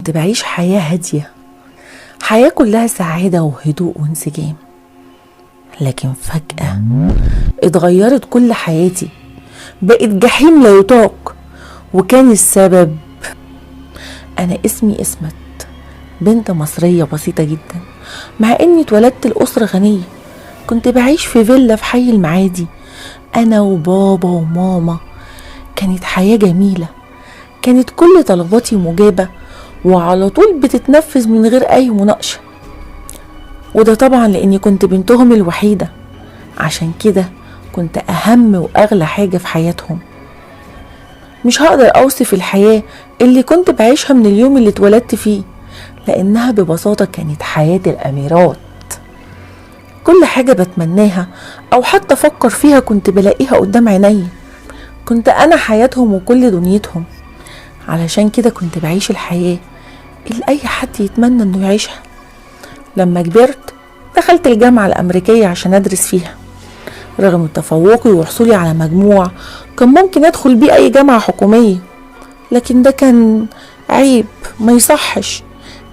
كنت بعيش حياة هادية، حياة كلها سعادة وهدوء وانسجام. لكن فجأة اتغيرت كل حياتي، بقت جحيم لا يطاق. وكان السبب أنا اسمي اسمت، بنت مصرية بسيطة جدا، مع إني اتولدت لأسرة غنية. كنت بعيش في فيلا في حي المعادي أنا وبابا وماما. كانت حياة جميلة، كانت كل طلباتي مجابة وعلى طول بتتنفذ من غير أي مناقشة، وده طبعا لأني كنت بنتهم الوحيدة، عشان كده كنت أهم وأغلى حاجة في حياتهم. مش هقدر أوصف الحياة اللي كنت بعيشها من اليوم اللي اتولدت فيه، لأنها ببساطة كانت حياة الأميرات. كل حاجة بتمناها أو حتى أفكر فيها كنت بلاقيها قدام عيني. كنت أنا حياتهم وكل دنيتهم، علشان كده كنت بعيش الحياة اللي أي حد يتمنى إنه يعيشها. لما كبرت دخلت الجامعة الأمريكية عشان أدرس فيها. رغم تفوقي وحصولي على مجموع كان ممكن أدخل بيه أي جامعة حكومية، لكن ده كان عيب ما يصحش.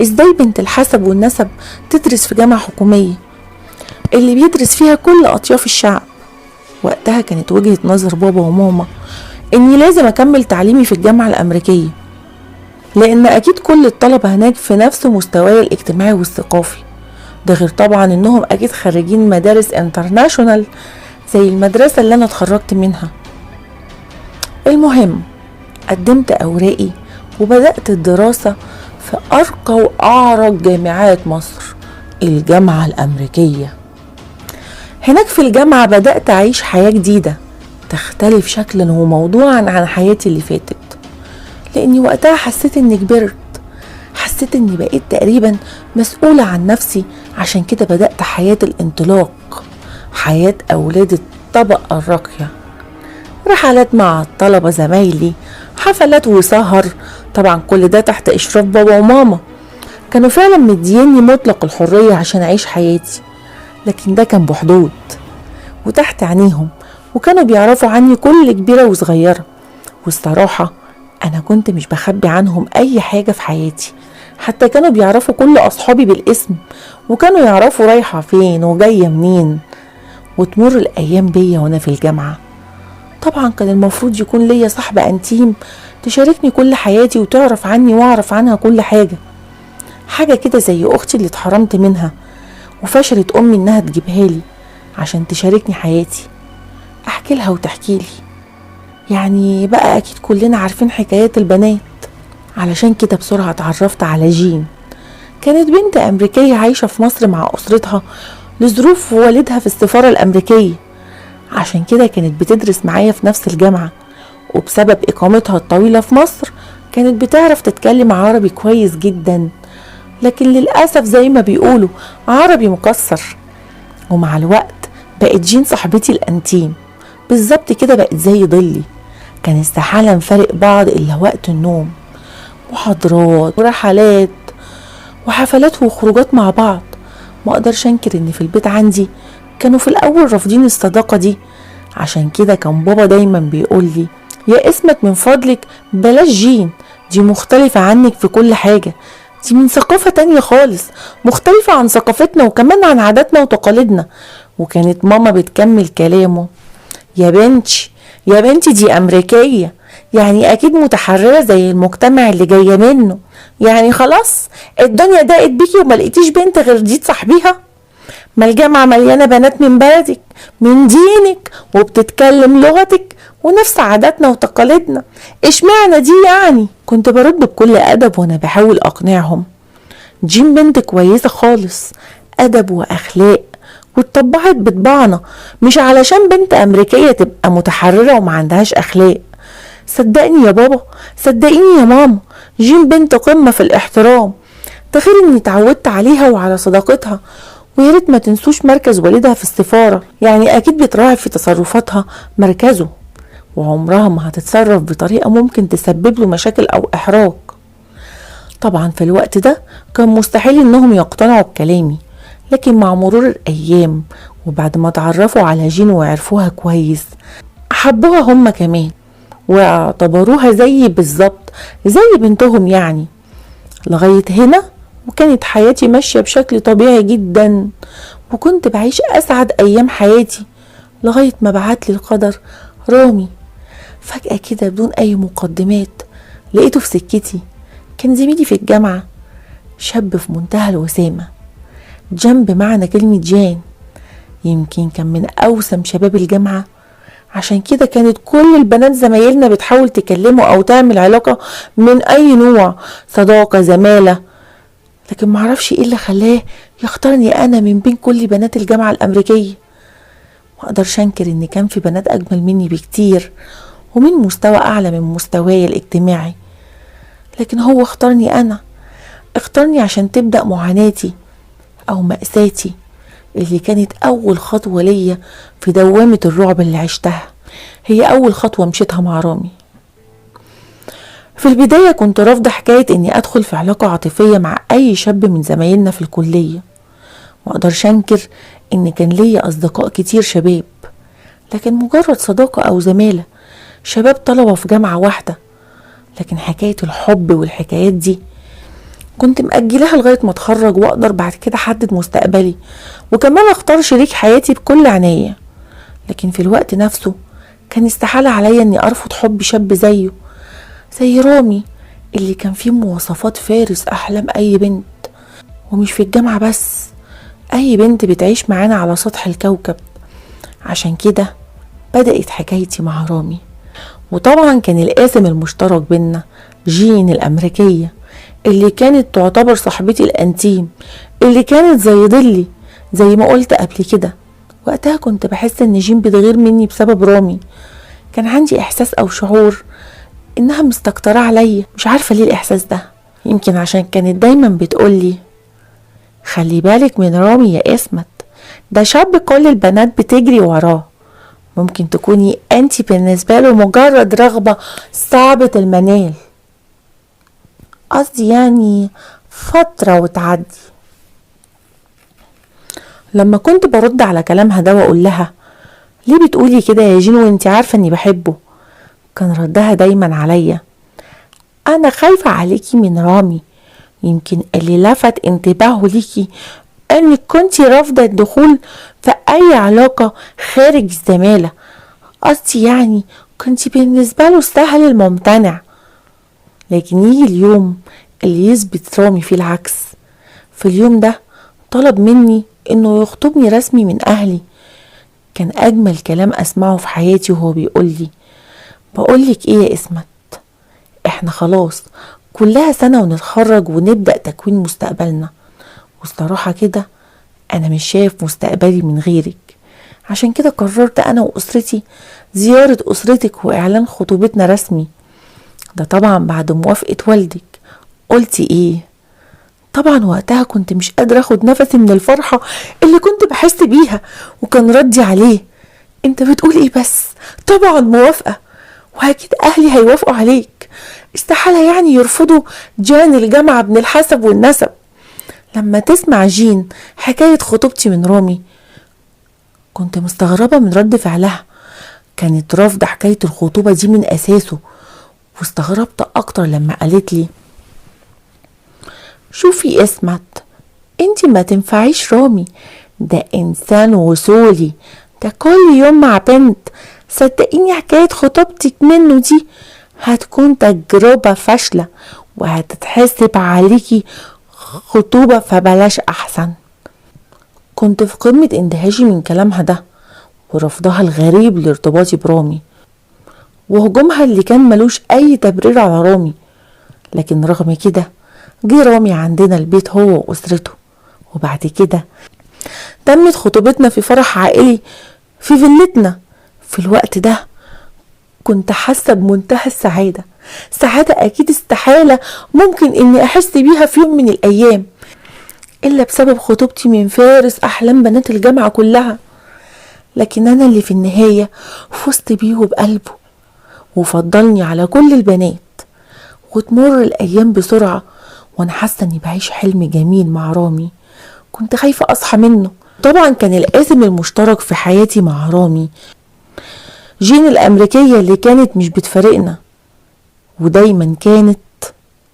إزاي بنت الحسب والنسب تدرس في جامعة حكومية اللي بيدرس فيها كل أطياف الشعب؟ وقتها كانت وجهة نظر بابا وماما إني لازم أكمل تعليمي في الجامعة الأمريكية، لأن أكيد كل الطلبة هناك في نفس مستواي الاجتماعي والثقافي، ده غير طبعا إنهم أكيد خريجين مدارس international زي المدرسة اللي أنا اتخرجت منها. المهم قدمت أوراقي وبدأت الدراسة في أرقى وأعرق جامعات مصر، الجامعة الأمريكية. هناك في الجامعة بدأت أعيش حياة جديدة تختلف شكلا وموضوعا عن حياتي اللي فاتت، لأني وقتها حسيت إني كبرت، حسيت إني بقيت تقريبا مسؤولة عن نفسي. عشان كده بدأت حياة الانطلاق، حياة أولاد الطبقة الراقية، رحلات مع الطلبة زمايلي، حفلات وسهر، طبعا كل ده تحت إشراف بابا وماما. كانوا فعلا مديني مطلق الحرية عشان أعيش حياتي، لكن ده كان بحدود وتحت عينيهم، وكانوا بيعرفوا عني كل كبيرة وصغيرة. والصراحة أنا كنت مش بخبي عنهم أي حاجة في حياتي، حتى كانوا بيعرفوا كل أصحابي بالاسم، وكانوا يعرفوا رايحة فين وجاية منين. وتمر الأيام بيا وأنا في الجامعة. طبعا كان المفروض يكون ليا صاحبة أنتيم تشاركني كل حياتي وتعرف عني وأعرف عنها كل حاجة، حاجة كده زي أختي اللي اتحرمت منها وفشلت أمي إنها تجيبها لي عشان تشاركني حياتي، أحكي لها وتحكي لي. يعني بقى أكيد كلنا عارفين حكايات البنات. علشان كده بسرعة اتعرفت على جين. كانت بنت أمريكية عايشة في مصر مع أسرتها لظروف والدها في السفارة الأمريكية، عشان كده كانت بتدرس معايا في نفس الجامعة. وبسبب إقامتها الطويلة في مصر كانت بتعرف تتكلم عربي كويس جدا، لكن للأسف زي ما بيقولوا عربي مكسر. ومع الوقت بقت جين صاحبتي الأنتيم بالظبط كده، بقت زي ضلي. كان استحالة نفارق بعض إلا وقت النوم، محاضرات ورحلات وحفلات وخروجات مع بعض. ما اقدرش انكر ان في البيت عندي كانوا في الاول رافضين الصداقة دي، عشان كده كان بابا دايما بيقول لي يا اسمت من فضلك بلاش جين، دي مختلفة عنك في كل حاجة، دي من ثقافة تانية خالص، مختلفة عن ثقافتنا وكمان عن عاداتنا وتقاليدنا. وكانت ماما بتكمل كلامه، يا بنتي يا بنتي دي أمريكية، يعني أكيد متحررة زي المجتمع اللي جاية منه، يعني خلاص الدنيا ضاقت بيكي وما لقيتيش بنت غير دي تصاحبيها، ما الجامعة مليانة بنات من بلدك من دينك وبتتكلم لغتك ونفس عاداتنا وتقاليدنا، اشمعنى دي يعني؟ كنت برد بكل أدب وأنا بحاول أقنعهم، جين بنت كويسة خالص، أدب وأخلاق، واتطبعت بطبعنا، مش علشان بنت أمريكية تبقى متحررة وما عندهاش أخلاق. صدقني يا بابا، صدقيني يا ماما، جين بنت قمة في الاحترام، ده غير اني اتعودت عليها وعلى صداقتها، ويا ريت ما تنسوش مركز والدها في السفارة، يعني اكيد بتراعي في تصرفاتها مركزه، وعمرها ما هتتصرف بطريقة ممكن تسبب له مشاكل او احراج. طبعا في الوقت ده كان مستحيل انهم يقتنعوا بكلامي، لكن مع مرور الايام وبعد ما تعرفوا على جين وعرفوها كويس حبوها هم كمان، واعتبروها زي بالظبط زي بنتهم يعني. لغاية هنا وكانت حياتي ماشية بشكل طبيعي جدا، وكنت بعيش أسعد أيام حياتي لغاية ما بعتلي القدر رامي فجأة كده بدون أي مقدمات. لقيته في سكتي، كان زميلي في الجامعة، شاب في منتهى الوسامة، جنب معنى كلمة جان، يمكن كان من أوسم شباب الجامعة. عشان كده كانت كل البنات زمايلنا بتحاول تكلمه أو تعمل علاقة من أي نوع، صداقة، زمالة. لكن معرفش إيه اللي خلاه يختارني أنا من بين كل بنات الجامعة الأمريكية. مقدرش أنكر إن كان في بنات أجمل مني بكتير ومن مستوى أعلى من مستواي الاجتماعي، لكن هو اختارني أنا، اختارني عشان تبدأ معاناتي أو مأساتي اللي كانت أول خطوة ليا في دوامة الرعب اللي عشتها، هي أول خطوة مشيتها مع رامي. في البداية كنت رافضة حكاية إني أدخل في علاقة عاطفية مع أي شاب من زمايلنا في الكلية. مقدرش أنكر إن كان ليا أصدقاء كتير شباب، لكن مجرد صداقة أو زمالة، شباب طلبة في جامعة واحدة. لكن حكاية الحب والحكايات دي كنت مأجلها لغاية ما اتخرج واقدر بعد كده احدد مستقبلي، وكمان اختار شريك حياتي بكل عناية. لكن في الوقت نفسه كان استحالة عليا اني ارفض حب شاب زيه، زي رامي اللي كان فيه مواصفات فارس احلام اي بنت، ومش في الجامعة بس، اي بنت بتعيش معانا على سطح الكوكب. عشان كده بدأت حكايتي مع رامي. وطبعا كان القاسم المشترك بينا جين الأمريكية اللي كانت تعتبر صاحبتي الأنتيم، اللي كانت زي ضلي زي ما قلت قبل كده. وقتها كنت بحس ان جين بتغير مني بسبب رامي، كان عندي احساس او شعور انها مستكترة عليا، مش عارفة ليه الاحساس ده، يمكن عشان كانت دايما بتقولي خلي بالك من رامي يا اسمت، ده شاب كل البنات بتجري وراه، ممكن تكوني انتي بالنسبة له مجرد رغبة صعبة المنال، قصدي يعني فترة وتعدي. لما كنت برد على كلامها ده واقول لها ليه بتقولي كده يا جين وانتي عارفة اني بحبه، كان ردها دايما عليا انا خايفة عليكي من رامي، يمكن اللي لفت انتباهه ليكي انك كنتي رافضة الدخول في اي علاقة خارج الزمالة، قصدي يعني كنتي بالنسبة له السهل الممتنع. لكن يجي اليوم اللي يثبت رامي فيه العكس. في اليوم ده طلب مني انه يخطبني رسمي من اهلي. كان اجمل كلام اسمعه في حياتي وهو بيقولي بقولك ايه يا اسمت، احنا خلاص كلها سنة ونتخرج ونبدأ تكوين مستقبلنا، والصراحة كده انا مش شايف مستقبلي من غيرك، عشان كده قررت انا واسرتي زيارة اسرتك واعلان خطوبتنا رسمي، ده طبعا بعد موافقة والدك. قلتي ايه؟ طبعا وقتها كنت مش قادرة اخد نفسي من الفرحة اللي كنت بحس بيها، وكان ردي عليه انت بتقول ايه بس، طبعا موافقة واكيد اهلي هيوافقوا عليك، استحالة يعني يرفضوا جان الجامعة ابن الحسب والنسب. لما تسمع جين حكاية خطوبتي من رامي كنت مستغربة من رد فعلها، كانت رافضة حكاية الخطوبة دي من اساسه، واستغربت اكتر لما قالت لي شوفي اسمت انتي ما تنفعيش رامي، ده انسان وصولي، ده كل يوم مع بنت، صدقيني حكاية خطوبتك منه دي هتكون تجربة فاشلة وهتتحسب عليكي خطوبة، فبلاش احسن. كنت في قمة اندهاشي من كلامها ده ورفضها الغريب لارتباطي برامي وهجومها اللي كان ملوش اي تبرير على رامي. لكن رغم كده جه رامي عندنا البيت هو واسرته، وبعد كده تمت خطوبتنا في فرح عائلي في فيلتنا. في الوقت ده كنت حاسه بمنتهى السعاده، سعاده اكيد استحاله ممكن اني احس بيها في يوم من الايام الا بسبب خطوبتي من فارس احلام بنات الجامعه كلها. لكن انا اللي في النهايه فزت بيه وبقلبه وفضلني على كل البنات. وتمر الايام بسرعه وانا حاسه اني بعيش حلم جميل مع رامي، كنت خايفه اصحى منه. طبعا كان القاسم المشترك في حياتي مع رامي جين الامريكيه اللي كانت مش بتفارقنا ودايما كانت